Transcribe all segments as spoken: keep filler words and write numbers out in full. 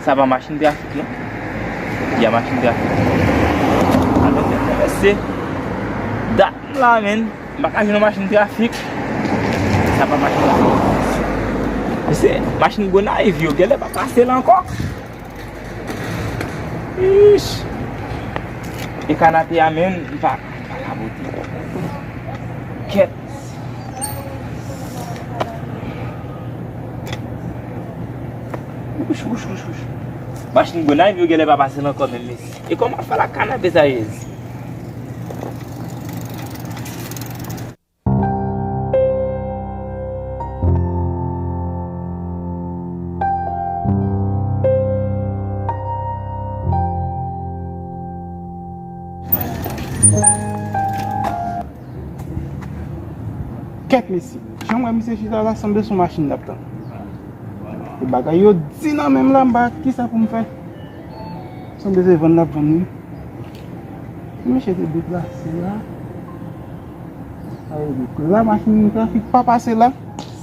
Sa pa machin trafik, non. Ya machin trafik. Alò, mesye, dat m la, menn. M pa ka jwenn yon machin trafik. Sa pa machin trafik. Mesye, machin Gonayiv yo, genlè pa pase la ankò. Ish. E kanape a, menn, m pa, m pa ka pote. Kèt. Wouch, wouch, wouch, wouch. Machin Gonayiv yo genlè pa pase la ankò menm, mesye. E kòman ap fè la kanape sa, Jezi? Kèt mesye, jan m wè misye chita la, sanble se yon machin l ap tann. E bagay yo di nan men m la, m pa kisa pou m fè. Sanble se vann l ap vann wi. Si misye te deplase la, sa vle di la machin trafik pa pase la.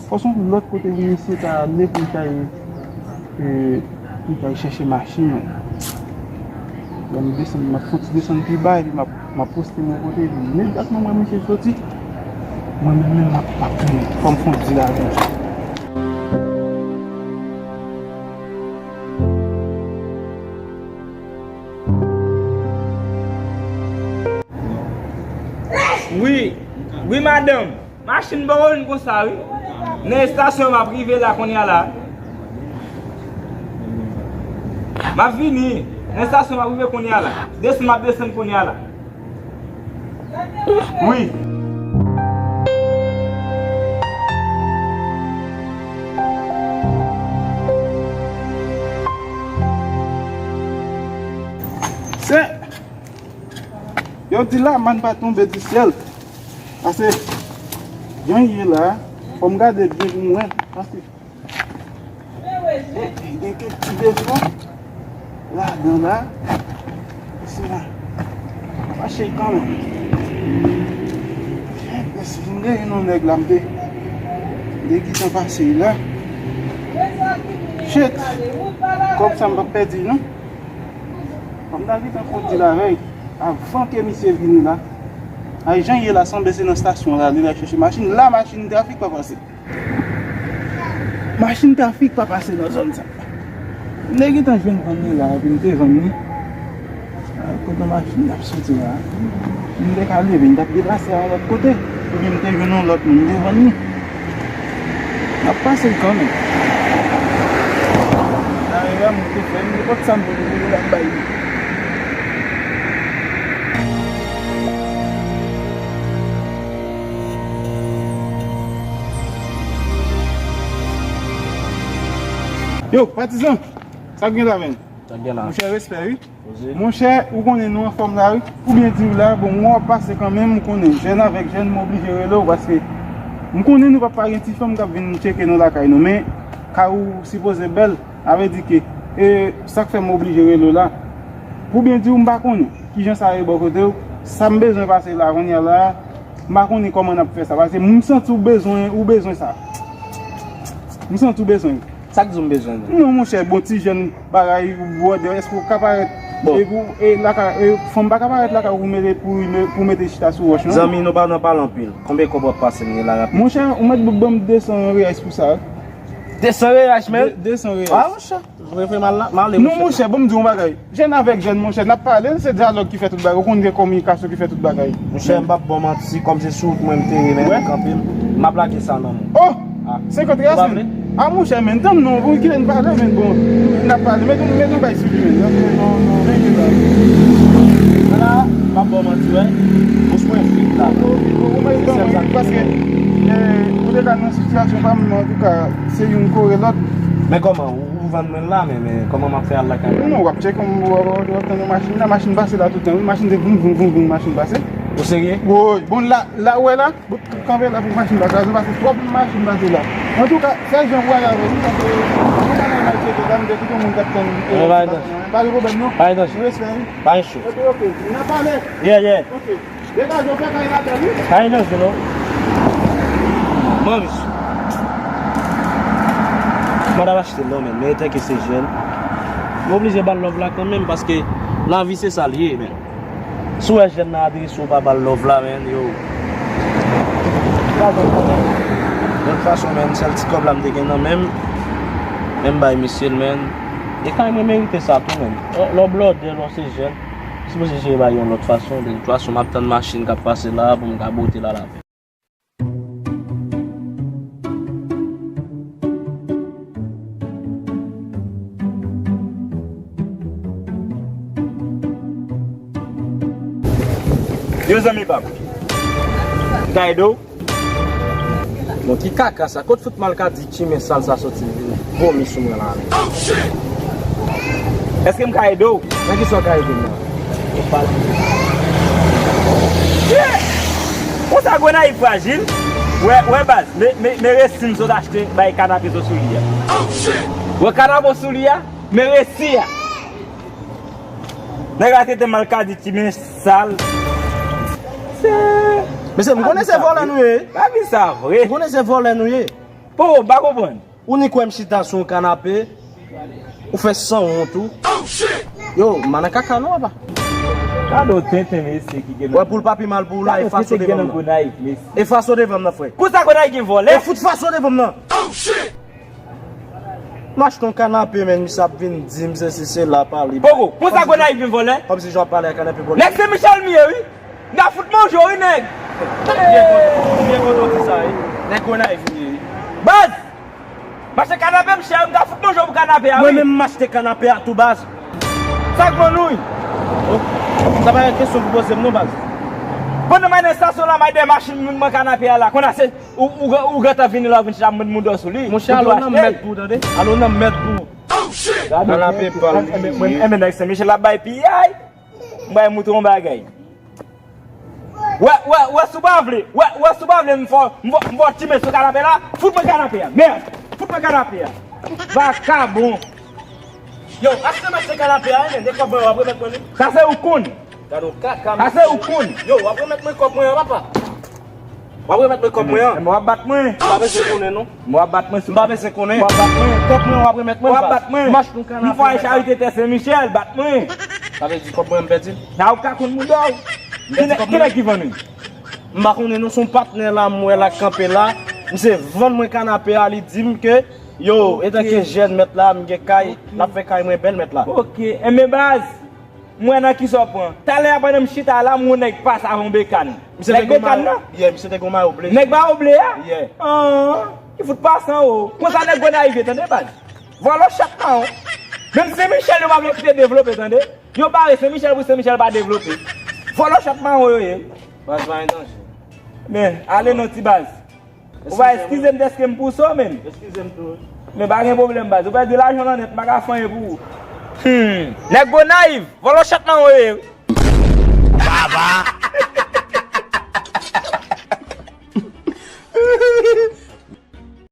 Fò se yon lòt kote pou misye ta ale pou l ta, e, pou l ta chèche machin nan. Lè m desann, m ap fon ti desann pi ba, epi m ap, m ap poste m yon kote, epi imedyatman m wè misye soti, mwen menm, menm m ap, m ap tounen. Fò m fon ti lajan. Wi, wi, madanm. Machin pa konn konsa, wi. Nan estasyon m ap rive la kounye a la. M ap vini. Nan estasyon m ap rive kounye a la. Desann, m ap desann kounye a la. Wi. Se Yo di la, mann pa tonbe di syèl. Paske, jan l ye la, fò m gade byen pou m wè. Paske, gen, gen kèk ti defo ladan la. Isi la. Mache kanmenm. Esi m te jwenn yon nèg la, m te, m te gentan pase la. Shit. Kòb sa m p ap pèdi, non. Fò m ta gentan fon dil avè l avan ke misye vini la. Ay, jan l ye la, sanble se nan estasyon la li al chèche machin. La, machin trafik pa pase. Machin trafik pa pase nan zòn sa. M te gentan jwenn vann li la, epi m te vann li. Ay, kote machin ap soti la. M te ka leve, m t ap deplase a yon lòt kote. Epi m te jwenn yon lòt moun, m te vann li. M ap pase l kanmenm. Dayè, a moun te fè m nenpòt sa m vle, m ap bay li. Yo, patizan, sa k gen la menm? Sa k gen la? Monchè, respè, wi. Monchè, ou konnen nou anfòm la, wi. Pou byen di w la, bon, mwen w ap pase kanmenm, ou konnen, jèn avèk jèn, m oblije rele w, paske m konnen nou p ap pa gen ti fanm k ap vin tcheke nou lakay nou, men kay ou sipoze bèl, sa vle di ke, e, sa k fè m oblije rele w la. Pou byen di w, m pa konnen kijan sa ye bò kote w, sa m bezwen pase la, kounye a la, m pa konnen kòman n ap fè sa, paske m santi w bezwen, ou bezwen sa. M santi w bezwen. Sa k di w m bezwen? Non, monchè, bon, ti jèn bagay, brother, èske w ka parèt, bon, e pou, e lakay, e fanm pa ka parèt lakay ou pou mete, pou, pou mete chita sou wòch, non? Zanmi, nou pa nan pale anpil. Konbyen kòb w ap pase m la rapid? Monchè, ou mèt ban m de san reyal pou sa. De san reyal, men? De, de san reyal. Ah, monchè, mwen fè mal la, m ale, non, monchè, bon, m di w yon bagay. Jèn avèk jèn, monchè, n ap pale, se dyalòg ki fè tout bagay. Ou konn gen kominikasyon ki fè tout bagay. Monchè, m p ap ba w manti, kòm se sou wout mwen m te ye, men, m kanpe, m ap lage sa nan men w. Oh! Ah. Senkant reyal, men. Ah, monchè, men, tann non, bon, kite n pale, men, bon, n ap pale, men, men, nou bay sou li, men, non, non, non, men, men, ala, m ap ba w manti, wè, bous mwen vit la. Ou, ou, ou mèt ban mwen, paske, eh, ou deja nan sitiyasyon pa m, men, antouka, se youn kore lòt. Men kòman, ou, ou vann mwen la, men, men, kòman m ap fè al lakay la? Non, w ap tcheke, w ap, w ap, w ap tann yon machin la, machin pase la tout tan, wi, machin se voum, voum, voum, voum, machin pase. Ou serye? Woy, bon, la, la, ou wè la? Bout kanpe la pou machin pa kraze, paske twòp machin pase la. Antouka, sèl jan pou ale avè nou, paske nou pa nan maltretans la, nou te kite yon moun k ap tann, eh, pa gen pwoblèm non. Pa gen danje. Respè, wi. Pa gen cho. Ok, ok. N ap pale. Yeah, yeah. Ok. Degaje w, fè kay la bèl, wi. Pa gen danje non. Manmi. Mwen t ap achte non, men, men tanke se jèn. M oblije ba l love la kanmenm, paske lavi se sa l ye, men. Si w wè jèn nan adrese w, pa ba l love la, men, yo. Pa bon kanmenm. Lòt fason, men, sèl ti kòb la m te gen nan men m, men m bay misye l, men. E kay mwen merite sa tou, men. Lè w blòdè, lè w se jèn, sipoze jere bagay yon lòt fason. De tout fason, m ap tann machin k ap pase la pou m ka bwote l a lapè. Yo, zanmi pa m, m ka ede w? Bon, ki kaka sa? Kot fout malkadi chimen sal sa soti vin vomi sou mwen la menm? Èske m ka ede w? Nan ki sa w ka ede m nan? Ou pale. Konsa Gonayiv frajil. Wè, wè baz, men, men, men resi m sot achte bay kanape sou li a. Wè kanape sou li a, men resi a. Nèg la trete malkadi chimen sal. Se... Mesye, m konnen se vòlè nou ye. Pa di sa vre. M konnen se vòlè nou ye. Po, m pa konprann. Ou ni kwè m chita sou yon kanape, ou fè sanwont ou. Yo, m pa nan kaka non, papa. Gade w tenten mesye ki gen nan... Wè pou l pa pi mal pou ou la, e faso devan m nan. E faso devan m nan, frè. Konsa Gonayiv gen vòlè? E fout faso devan m nan. M achte yon kanape, men misye ap vin di m sesi sela, pale. Poko, konsa Gonayiv vin vòlè? Kòmsi jan w ap pale a kanape vòlè. Nèg Sen Michèl m ye, wi. M ta fout manje w, wi, nèg. Byen kontan, byen kontan w di sa, wi. Nèg Gonayiv m ye, wi. Baz! M achte kanape m chè, m ta fout manje w pou kanape a, wi. Mwen menm m achte kanape a tou, baz. Sa k bon, wi? Oh, sa pa yon kesyon pou poze m non, baz. Pandan m al nan estasyon la, m al dèyè machin moun pran kanape a la. Konn ase ou, ou, ou gentan vini la, ou vin chita moun, moun dò sou li. Monchè, alo nan mèd pou ou, tande? Alo nan mèd pou ou. Kanape pa l li ye. Enben, nèg Sen Michèl ap bay piyay. M bay mouton yon bagay. Wè, wè, wè, si w pa vle, wè, wè, si w pa vle, m fò, m fò, m fò ti men sou kanape la, fout mwen kanape a, mèd, fout mwen kanape a. Vakabon. Yo, achte m achte kanape a, men, de kòb mwen, w ap remèt mwen li. Sa se ou konn. Gade yon kaka, sa se ou konn. Yo, w ap remèt mwen kòb mwen an, papa. W ap remèt mwen kòb mwen an. Men w ap bat mwen. M pa bezwen konnen non. Men w ap bat mwen sou... M pa bezwen konnen. W ap bat mwen. Kòb mwen w ap remèt mwen. W ap bat mwen. M achte yon kanape. M fè yon charite tè Sen Michèl, bat mwen. Sa vle di kòb mwen an m pèdi l? Sa ou ka konn mouda w. Kilè ki vann ou? M pa konnen non, se yon patnè la m wè l ap kanpe la. Misye vann mwen kanape a, li di m ke, yo, etanke jèn mèt la, m gen kay, l ap fè kay mwen bèl mèt la. Ok, enben baz. M wè nan kisa w pran. Talè a pandan m chita la, m wè yon nèg pase avè yon bekàn. Nèg bekàn nan? Yeah, misye te gon mayo ble. Nèg mayo ble a? Yeah. An, ki fout pase an wo. Konsa nèg Gonayiv ye, tande baz. Vòlò chat mawon. Menm Sen Michèl yo pa vle kite devlope, tande. Yo bare Sen Michèl pou Sen Michèl pa devlope. Vòlò chat mawon yo ye. Baz pa gen danje. Men, ale non ti baz. Ou va eskize m dèske m pouse w, men. Eskize m tou, wi. Men pa gen pwoblèm, baz. Ou pèdi lajan w nan nèt, m pa ka fè anyen pou ou. Hmm. Nèg Gonayiv, vòlò chat nan woye.